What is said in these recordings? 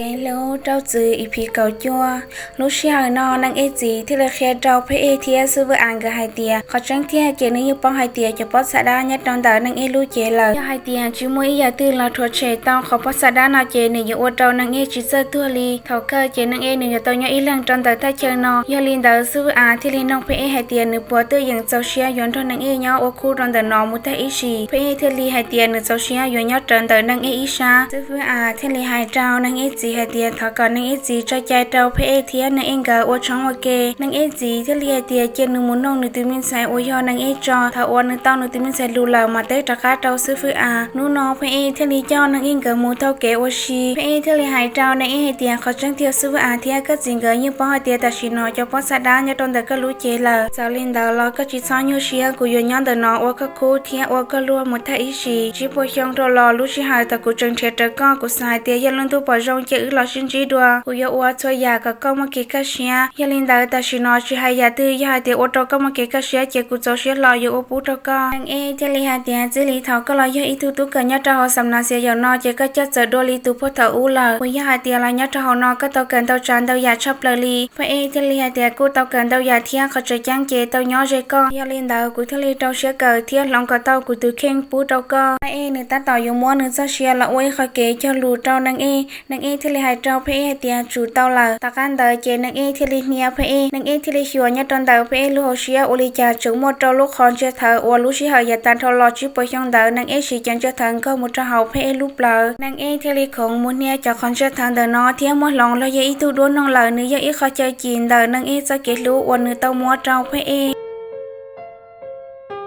Kev hlub rau txwv E P kaum cuaj. Lub sij hawm no Neej Ej txiv thiaj li qhia rau Phab Ej thiab Xwb Vwj Av nkawd hais tias qhov tseeb tiag ces nws yeej paub hais tias cov pob txha dab nyob rau ntawm Neej Ej lub cev lawm. Yog hais tias tsis muaj ib yam twg los rhuav tshem tau qhov pob txha dab no ces nws yuav ua rau Neej Ej tsis txawj tuag li. Thaum kawg ces Neej Ej nws yuav tau nyob ib leeg rau ntawm thaj chaw no. Yog li ntawd Xwb Vwj Av thiaj li nug Phab Ej hais tias nws puas twj yeem txaus siab yuav nrog Neej Ej nyob ua khub rau ntawm no mus tag ib sim. Phab Ej thiaj li hais tias nws txaus siab yuav nyob rawv ntawm Neej Ej ib sab. Xwb Vwj Av thiaj li hais rau Neej Ej txiv hais tias thov kom Neej Ej txiv tso cai rau Phab Ej thiab Neej Ej nkawd ua tshoob ua ke. Neej Ej txiv thiaj li hais tias cia nws mus nug nws tus me ntxhais uas yog Neej Ej tso, thaum uas nws tau nws tus me ntxhais lus lawm mas teb rov qab rau Xwb Vwj Av. Hnub no Phab Ej thiaj li coj Neej Ej nkawd mus taug kev ua si. Phab Ej thiaj li hais rau Neej Ej hais tias qhov tseeb tiag Xwb Vwj Av thiab koj txiv nkawd yeej paub hais tias tam sim no cov pob txha dab nyob rau ntawm koj lub cev lawm. Txawm li ntawd los koj tsis txhob nyuaj siab, kuv yuav nyob ntawm no ua koj khub thiab ua koj luag mus tag ib sim. Tsib puas xyoo rau los lub sij hawm thaum kuv tseem nrhiav rawv koj, kuv xav hais tias yog lub ntuj pom zoo ces wb los sib ntsib dua. Kuv yuav ua txhua yam kom koj muaj kev kaj siab. Yog li ntawd tam sim no tsis hais yam twg, yog hais tias ua rau koj muaj kev kaj siab ces kuv txaus siab hlo yuav ua pub rau koj. Neej Ej thiaj li hais tias txij li thaum koj los yog ib tug tub kawm nyob rau hauv xam nas xias yaum no ces koj coj txawm dua li tus puag thaum ub lawm. Uas yog hais tias los nyob rau hauv no koj tau kawm ntau tsav ntau yam tshaj plaws li. Phab Ej thiaj li hais tias kuj tau kawm ntau yam thiab qhov tseem ceeb ces tau nyob ze koj. Yog li ntawd kuv thiaj li rau siab kawm thiab hloov kom tau kuv tus kheej pub rau koj. Phab Ej nws tab tom yuav muab nws txoj sia los ua ib qho kev cog lus rau Neej Ej. Neej Ej thiaj li hais rau Phab Ej hais tias tsum tau lawm. Tom qab ntawd ces Neej Ej thiaj li hnia Phab Ej. Neej Ej thiaj li xyuas nyob rau ntawm Phab Ej lub hauv siab ua li cas tseem muaj rau lub qhov ntsia thawv uas lub sij hawm yav tas dhau los tsib puas xyoo ntawd Neej Ej siv cov ntsia thawv nkaug mus rau hauv Phab Ej lub plawv. Neej Ej thiaj li khoov mus hnia cov qhov ntsia thawv ntawm no thiab muab hloov los yog ib tug duab noog lawm. Nws yog ib qho chaw cim ntawm Neej Ej txoj kev hlub uas nws tau muab rau Phab Ej.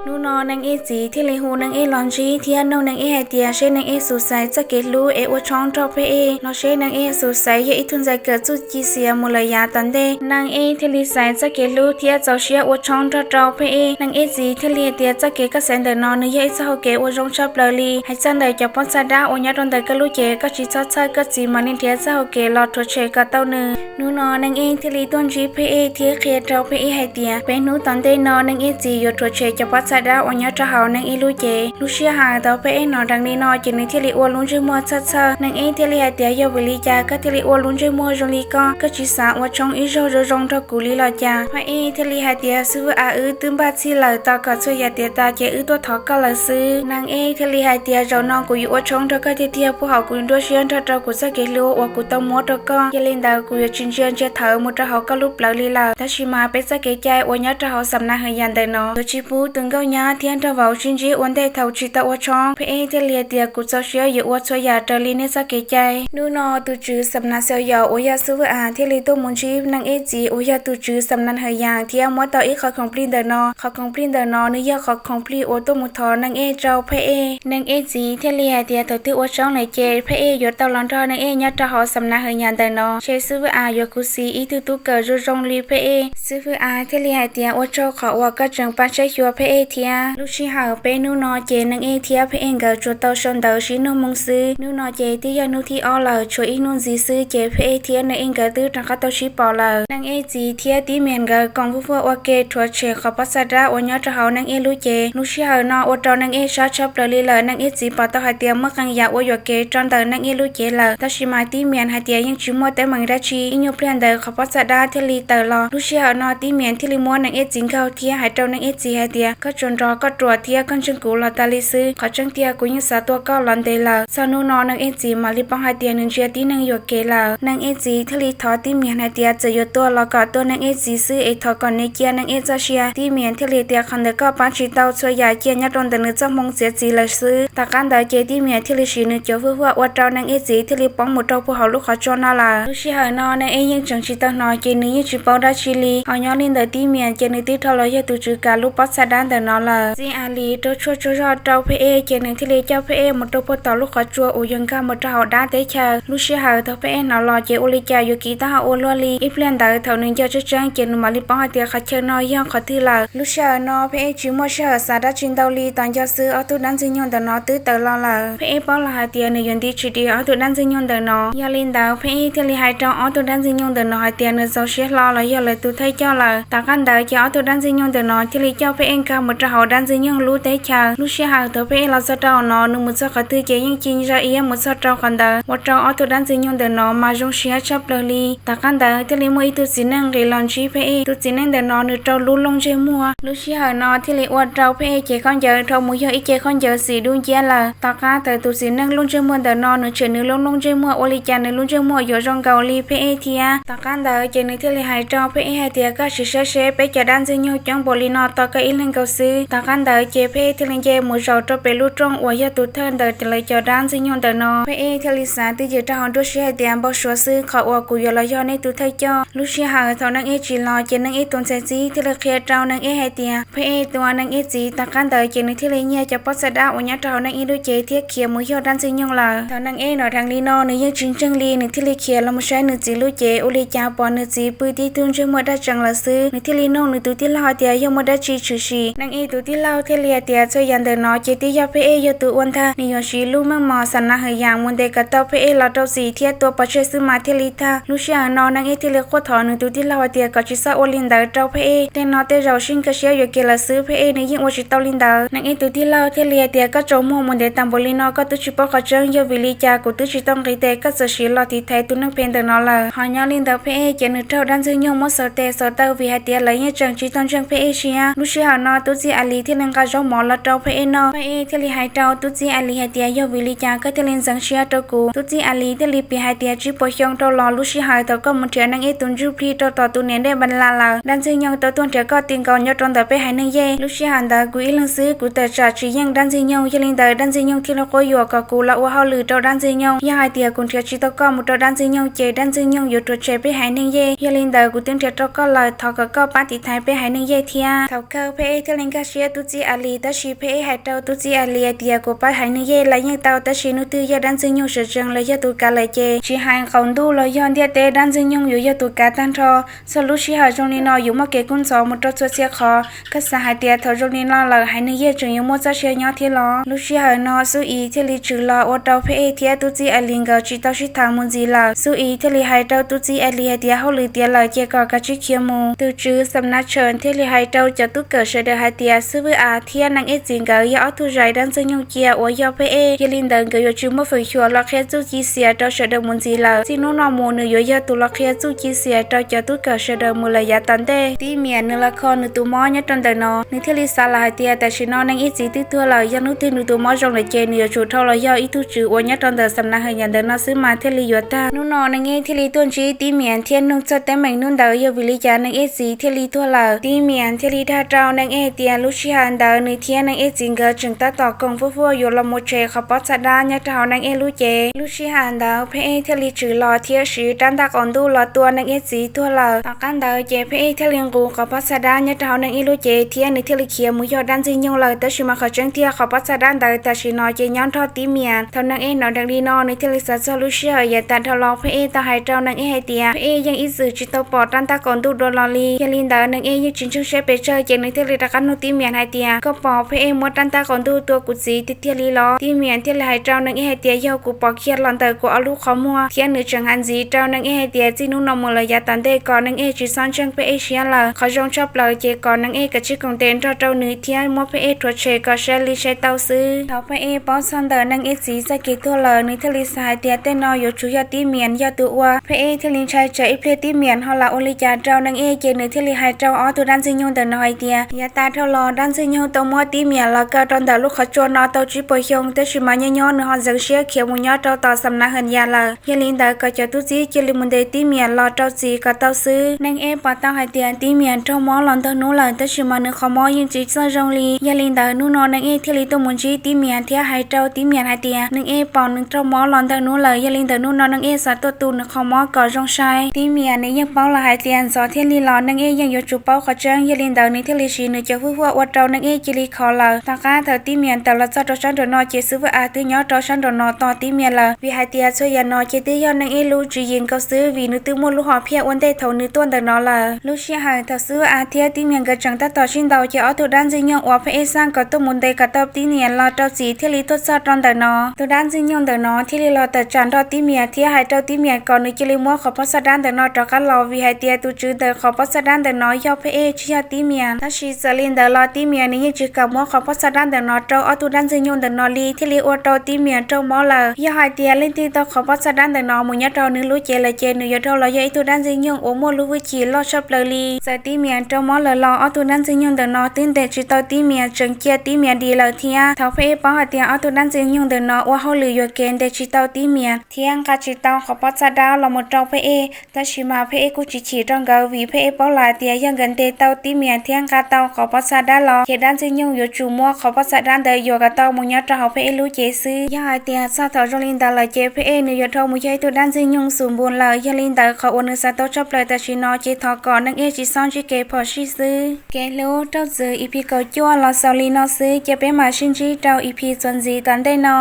Hnub no Neej Ej txiv thiaj li hu Neej Ej los ntsib thiab nug Neej Ej hais tias seb Neej Ej xub xaiv txoj kev hlub es ua tshoob nrog Phab Ej los seb Neej Ej xub xaiv yog ib tug ntxhais kawm txuj ci xiav mus lawm yav tom ntej. Neej Ej thiaj li xaiv txoj kev hlub thiab txaus siab ua tshoob nrog rau Phab Ej. Neej Ej txiv thiaj li hais tias txoj kev koj xaiv ntawm no nws yog ib txoj hau kev ua zoo tshaj plaws li. Hais txog ntawm cov pob txha dab uas nyob rau ntawm koj lub cev koj tsis txhob txhawj, koj txiv mam li nrhiav txoj hau kev los rhuav tshem kom tau nws. Hnub no Neej Ej thiaj li tuaj ntsib Phab Ej thiab qhia rau Phab Ej hais tias peb hnub tom ntej no Neej Ej txiv yuav rhuav tshem cov pob txha dab uas nyob rau hauv Neej Ej lub cev. Lub sij hawm thaum Phab Ej hnov dheev li no ces nws thiaj li ua lub ntsej muag txhawj txhawj. Neej Ej thiaj li hais tias yog vim li cas koj thiaj li ua lub ntsej muag zoo li koj, koj tsis xav ua tshoob ib zaug zoo zoo nrog kuv li los cas? Phab Ej thiaj li hais tias Xwb Vwj Av, wb twb npaj txhij lawm, tos kom txhua yam tiav tas ces wb tuaj thov koj lawm xwb. Neej Ej thiaj li hais tias zaum no kuv yuav ua tshoob nrog koj tiag tiag, puag thaum kuv nruab siab nrog rau kuv txoj kev hlub uas kuv tau muab rau koj. Yog li ntawd kuv yuav tsis ntsia ntsia thawv mus rau hauv koj lub plawv li lawm. Tab sis mas peb txoj kev cai uas nyob rau hauv xam nas hawm yam ntawm no yuav tsis pub tus nkauj nyab thiab nraug vauv sib ntsib ua ntej thaum tsis tau ua tshoob. Phab Ej thiaj li hais tias kuv txaus siab yuav ua txhua yam raws li nej txoj kev cai. Hnub no tus tswv xam nas xias yaum uas yog Xwb Vwj Av thiaj li tuaj mus ntsib Neej Ej txiv uas yog tus tswv xam nas hawm yam thiab muab tau ib qho khoom plig ntawm no. Qhov khoom plig ntawm no nws yog qhov khoom plig uas tuaj mus thov Neej Ej rau Phab Ej. Neej Ej txiv thiaj li hais tias thaum twg ua tshoob lawm ces Phab Ej yuav tau los nrog Neej Ej nyob rau hauv xam nas hawm yam ntawm no, seb Xwb Vwj Av yuav khuv xim ib tug tub kawm zoo zoo li Phab Ej. Xwb Vwj Av thiaj li hais tias ua tsaug qhov uas koj tseem pab saib xyuas Phab Ej thiab. Lub sij hawm peb hnub no ces Neej Ej thiab Phab Ej nkawd tsuas tau sau ntawv sib nug moo xwb. Hnub no ces twb yog hnub thib ob lawm, tshuav ib hnub ntxiv xwb ces Phab Ej thiab Neej Ej nkawd twb rov qab tau sib pom lawm. Neej Ej txiv thiab Tib Miam nkawd koom vuj vuaj ua ke rhuav tshem qhov pob txha dab uas nyob rau hauv Neej Ej lub cev. Lub sij hawm no ua rau Neej Ej sab tshaj plaws li lawm. Neej Ej txiv pom tau hais tias muaj qee yam ua yuam kev rau ntawm Neej Ej lub cev lawm, tab sis mas Tib Miam hais tias yeej tsis muaj teeb meem dab tsi. Ib nyuag pliag ntawd qhov pob txha dab thiaj li tawm los. Lub sij hawm no Tib Miam thiaj li muab Neej Ej txiv nkaug thiab hais rau Neej Ej txiv hais tias koj tsuas nrov koj ruam thiab koj ntseeg kuv los tas li xwb, qhov tseeb tiag kuv yeej xav tua koj los ntev lawm. Txog hnub no Neej Ej txiv mam li paub hais tias nws ntsia tib neeg yuam kev lawm. Neej Ej txiv thiaj li thov Tib Miam hais tias txawm yuav tua los kom tua Neej Ej txiv xwb es thov kom nws cia Neej Ej txoj sia. Tib Miam thiaj li tias qhov ntawd koj pab tsis tau, txhua yam cia nyob rau ntawm nws txoj hmoo txiav txim lawm xwb. Tom qab ntawd ces Tib Miam thiaj li siv nws cov vuj vuaj ua rau Neej Ej txiv thiaj li poob mus rau puag hauv lub qhov tsua no lawm. Lub sij hawm no Neej Ej yeej tseem tsis tau hnov ces nws yeej tsis paub dab tsi li. Ho nyob li ntawd Tib Miam ces nws twb dhau los yog tus tswv kav lub pob txha dab ntawm no lawm. Txij av li rau tshuaj tsaug zog rau Phab Ej ces nws thiaj li coj Phab Ej mus rau puag tom lub qhov tsua uas yuav nkag mus rau hauv dab teb chaws. Lub sij hawm thaum Phab Ej hnov los ces ua li cas yuav kiv taub hau ua luaj li. Ib pliag ntawd thaum nws nco tseeb tseeb ces nws mam li paub hais tias qhov chaw no yog qhov twg lawm. Lub sij hawm no Phab Ej tsis muaj sij hawm xav dab tsi ntau li, tos nco xwb ob tug dab ntxwg nyoog ntawm no twb tawm los lawm. Phab Ej paub los hais tias nws yuav nti tsis dim ob tug dab ntxwg nyoog ntawm no. Yog li ntawd Phab Ej thiaj li hais rau ob tug dab ntxwg nyoog ntawm no hais tias nws txaus siab hlo los yog lawv tus thawj coj lawm. Tom qab ntawd ces ob tug dab ntxwg nyoog ntawm no thiaj li coj Phab Ej nkag mus rau hauv dab Ntxwg Nyoog lub teb chaws. Lub sij hawm thaum Pheb Ej los txog rau hauv no, nws mus txog qhov twg ces yeej ci ntsa iab mus txog rau qhov ntawd, ua rau ob tug dab Ntxwg Nyoog ntawm no mas zoo siab tshaj plaws li. Tom qab ntawd thiaj li muaj ib tug txiv neej nqis los ntsib Pheb Ej. Tus txiv neej ntawm no nws rau lub looj ntsej muag. Lub sij hawm no thiaj li ua rau Pheb Ej cev khaub ncaws dhau mus yog ib cev khaub ncaws xim dub nciab lawm. Tom qab thaum tus txiv neej lub ntsej muag ntawm no nws tshem nws lub looj ntsej muag, ua li cas nws lub ntsej muag yuav zoo nkaus li Pheb Ej thiab. Tom qab ntawd ces nws thiaj li hais rau Pheb Ej hais tias, koj sim saib seb peb cov dab Ntxwg Nyoog coob npaum li no tos koj ib leeg nkaus xwb. Tom qab ntawd ces Pheb Ej thiaj li nce mus zaum rau pem lub rooj uas yog tus thawj ntawm lawv cov dab Ntxwg Nyoog ntawm no. Pheb Ej thiaj li xav twj ywm rau hauv nruab siab hais tias, npau suav xwb qhov uas kuv yuav los yog nej tus thawj coj. Lub sij hawm thaum Neej Ej tsis los ces Neej Ej tus ntxhais txib thiaj li qhia rau Neej Ej hais tias Pheb Ej tua Neej Ej txiv. Tom qab ntawd ces nws thiaj li nyiag cov pob txha dab uas nyob rau hauv Neej Ej lub cev thiab khiav mus yog dab Ntxwg Nyoog lawm. Thaum Neej Ej hnov dheev li no nws yeej tsis ntseeg li, nws thiaj li khiav los mus saib nws txiv lub cev, ua li cas pom nws txiv pw tib tug ntsej muag daj tsees lawm xwb. Nws thiaj li nug nws tus tij laug hais tias yog muaj dab tsi tshwm sim. Neej Ej tus tij laug thiaj li hais tias txhua yam ntawm no ces twb yog Pheb Ej yog tus ua ntag, nws yuav siv lub meej mom xam nas hwm yam mus ntes kom tau Pheb Ej los rau txim thiab tua pov tseg xwb mas thiaj li tag. Lub sij hawm no Neej Ej thiaj li quaj thov nws tus tij laug hais tias kom tsis txhob ua li ntawd rau Pheb Ej, tej no tej zaum sib nkag siab yuav kiag lawm xwb, Pheb Ej nws yeej ua tsis tau li ntawd. Neej Ej tus tij laug thiaj li hais tias koj tsaus muag mus ntev tas npaum li no koj twb tsis paub qhov tseeb, yog vim li cas kuv twb tsis tau nqis tes koj txawm siv los tiv thaiv tus neeg phem ntawm no lawm. Ho nyob li ntawd Pheb Ej ces nws raug dab Ntxwg Nyoog muab xaus tes xaus taw vim hais tias lawv yeej tseem tsis tau ntseeg Pheb Ej siab. Lub sij hawm no tub txib A Lis thiaj li nqa zaub mov los rau Pheb Ej noj. Pheb Ej thiaj li hais rau tub txib A Lis hais tias yog vim li cas koj thiaj li ntxeev siab rau kuv. Tub txib A Lis thiaj li piav hais tias tsib puas xyoo dhau los lub sij hawm thaum koj mus nrhiav Neej Ej tus ntsuj plig rau tom tus niam dej Npas Las lawm, dab Ntxwg Nyoog tau tuaj nrhiav koj ti nkaus nyob rau ntawm peb haiv neeg yej. Lub sij hawm ntawd kuv ib leeg xwb kuv tawm tsam tsis yeej dab Ntxwg Nyoog, yog li ntawd dab Ntxwg Nyoog thiaj li quab yuam kom kuv los ua hauj lwm rau dab Ntxwg Nyoog. Yog hais tias kuv nrhiav tsis tau koj mus rau dab Ntxwg Nyoog ces dab Ntxwg Nyoog yuav rhuav tshem peb haiv neeg yej. Yog li ntawd kuv twb nrhiav rau koj lawm, thov kom koj pab tiv thaiv peb haiv neeg yej thiab. Thaum kawg Pheb Ej thiaj li nkag siab tub txib A Lis, tab sis Pheb Ej hais rau tub txib A Lis hais tias kuv pab haiv neeg yej los yeej tau, tab sis hnub twg yog dab Ntxwg Nyoog sawv tsees los yog tus kav lawm ces tsis hais qaum ntuj los yog ntiaj teb dab Ntxwg Nyoog yuav yog tus kav tag nrho. Txhua lub sij hawm zoo li no yuav muaj kev kub ntxhov mus rau txhua txhia qhov. Koj xav hais tias thaum zoo li no lawm haiv neeg yej tseem yuav muaj txoj sia nyob thiab los? Lub sij hawm no Xub Is thiaj li tshwm los ua rau Pheb Ej thiab tub txib A Lis nkawd tsis tau sib tham mus ntxiv lawm. Xub Is thiaj li hais rau tub txib A Lis hais tias hauj lwm tiav lawm ces kom kav tsij khiav mus. Tus tswv Xam Nas Tshawm thiaj li hais rau cov tub kawm sawv daws hais tias Xub Vwj Av thiab Neej Ej txiv nkawd yog ob tug zais dab Ntxwg Nyoog cia uas yog Pheb Ej, yog li ntawd nkawd yuav tsis muaj feem xyuam los qhia txuj ci xiam rau sawv daws mus ntxiv lawm. Txij hnub no mus nws yuav yog tus los qhia txuj ci xiam rau cov tub kawm sawv daws mus lawm yav tom ntej. Tib Miam nws los kho nws tus mob nyob rau ntawm no, nws thiaj li xav lawm hais tias tam sim no Neej Ej txiv twb tuag lawm, yog hnub twg nws tus mob zoo lawm ces nws yuav tsum dhau los yog ib tug tswv uas nyob rau ntawm Xam Nas Hawm Yam ntawm no xwb mas thiaj li yuav tag. Hnub no Neej Ej thiaj li tuaj ntsib Tib Miam thiab nug txog teeb meem hnub ntawd yog vim li cas Neej Ej txiv thiaj li tuag lawm. Tib Miam thiaj li dag rau Neej Ej tias lub sij hawm ntawd nws thiab Neej Ej txiv nkawd tseem tab tom koom fuaj fuaj yuav los mus tshem qhov pob txha dab nyob rau hauv Neej Ej lub cev. Lub sij hawm ntawd Pheb Ej thiaj li tshwm los thiab siv rab ntaj qaum ntuj los tua Neej Ej txiv tuag lawm. Tom qab ntawd ces Pheb Ej thiaj li nqus qhov pob txha dab nyob rau hauv Neej Ej lub cev thiab nws thiaj li khiav mus yog dab Ntxwg Nyoog lawm, tab sis mas qhov tseeb tiag qhov pob txha dab ntawd tam sim no ces nyob nrog Tib Miam. Thaum Neej Ej hnov dheev li no nws thiaj li xav txog lub sij hawm yav tas dhau los Pheb Ej tau hais rau Neej Ej hais tias Pheb Ej yeej ib txwm tsis tau pom rab ntaj qaum ntuj dua los li. Yog li ntawd Neej Ej yeej tsis ntseeg siab pes tsawg ces nws thiaj li rov qab nug Tib Miam hais tias koj pom Pheb Ej muab rab ntaj qaum ntuj tua kuv txiv tiag tiag li los? Tib Miam thiaj li hais rau Neej Ej hais tias yog kuv pom kiag los ntawm kuv ob lub qhov muag, thiab nws tseem hais ntxiv rau Neej Ej hais tias txij hnub no mus lawm yav tom ntej kom Neej Ej tsis txhob ntseeg Pheb Ej siab lawm. Qhov zoo tshaj plaws ces kom Neej Ej kav tsij koom tes nrog rau nws thiab muab Pheb Ej rhuav tshem kom saib li saib tau xwb. Thaum Pheb Ej paub txog ntawm Neej Ej txiv txoj kev tuag lawm nws thiaj li xav hais tias tej no yuav tsum yog Tib Miam yog tus ua. Pheb Ej thiaj li ntshai tsam ib pliag Tib Miam ho lam ua li cas rau Neej Ej ces nws thiaj li hais rau ob tug dab Ntxwg Nyoog ntawm no hais tias yav tas dhau los dab Ntxwg Nyoog tau muab Tib Miam los kaw rau ntawm lub qhov tsua no tau tsib puas xyoo, tab sis mas nyob nyob nws ho ntxeev siab khiav mus nyob rau tom Xam Nas Hawm Yam lawm. Yog li ntawd kom cov tub txib cia li mus ntes Tib Miam los rau txim kom tau xwb. Neej Ej pom tau hais tias Tib Miam raug mob los ntau hnub lawm, tab sis mas nws qhov mob yeej tsis txawj zoo li. Yog li ntawd hnub no Neej Ej thiaj li tuaj mus ntsib Tib Miam thiab hais rau Tib Miam hais tias Neej Ej pom nws raug mob los ntau hnub lawm, yog li ntawd hnub no Neej Ej xav tuaj tu nws qhov mob kom zoo sai. Tib Miam nws yeej paub lawm hais tias ntxov thiaj li los Neej Ej yeej yuav tsum paub qhov tseeb, yog li ntawd nws thiaj li siv nws cov huj huaj ua rau Neej Ej cia li khov lawm. Tom qab thaum Tib Miam tawm los txog rau sab nraum no ces Xwb Vwj Av twb nyob rau sab nraum no tos Tib Miam lawm, vim hais tias txhua yam no ces twb yog Neej Ej lub tswv yim nkaus xwb, vim nws twb muaj lub hom phiaj ua ntej thaum nws tuaj ntawm no lawm. Lub sij hawm thaum Xwb Vwj Av thiab Tib Miam nkawd tseem tab tom sib ntaus ces ob tug dab Ntxwg Nyoog uas Pheb Ej xaj kom tuaj mus ntes kom tau Tib Miam los rau txim thiaj li tuaj txog rau ntawm no. Tus dab Ntxwg Nyoog ntawm no thiaj li los tawm tsam nrog Tib Miam thiab hais rau Tib Miam kom nws cia li muab qhov pob txha dab ntawm no rov qab los, vim hais tias tus tswv ntawm qhov pob txha dab ntawm no yog Pheb Ej tsis yog Tib Miam. Tab sis txawm li ntawd los Tib Mias nws yeej tsis kam muab qhov pob txha dab ntawm no rau ob tug dab Ntxwg Nyoog ntawm no li, thiaj li ua rau Tib Mias raug mob lawm. Yog hais tias leej twg tau qhov pob txha dab ntawm no mus nyob rau nws lub cev lawm ces nws yuav dhau los yog ib tug dab Ntxwg Nyoog uas muaj lub hwj chim loj tshaj plaws li. Txawm Tib Mias raug mob lawm los ob tug dab Ntxwg Nyoog ntawm no twb ntes tsis tau Tib Mias, tseem cia Tib Mias dim lawm thiab. Thaum Phab Ej paub hais tias ob tug dab Ntxwg Nyoog ntawm no ua hauj lwm yuam kev ntes tsis tau Tib Mias thiab nqa tsis tau qhov pob txha dab los mus rau Phab Ej, tab sis mas Phab Ej kuj tsis chim rau nkawd, vim Phab Ej paub lawm tias yog nkawd ntes tau Tib Mias thiab nqa tau qhov pob txha dab los ces dab Ntxwg Nyoog yuav tsum muab qhov pob txha dab ntawd yuam kom tau mus nyob rau hauv Phab Ej lub cev xwb. Yog hais tias txog thaum zoo li ntawd lawm ces Phab Ej nws yuav dhau mus yog ib tug dab Ntxwg Nyoog xum npus lawm. Yog li ntawd qhov uas nws xav tau tshaj plaws tam sim no ces thov kom neeg ib txhia tsis txhob ntsib kev phom sij xwb. Kev hlub rau txwv E P kaum cuaj los xaus li no xwb, cia peb mam sib ntsib rau E P txuas ntxiv tom ntej no.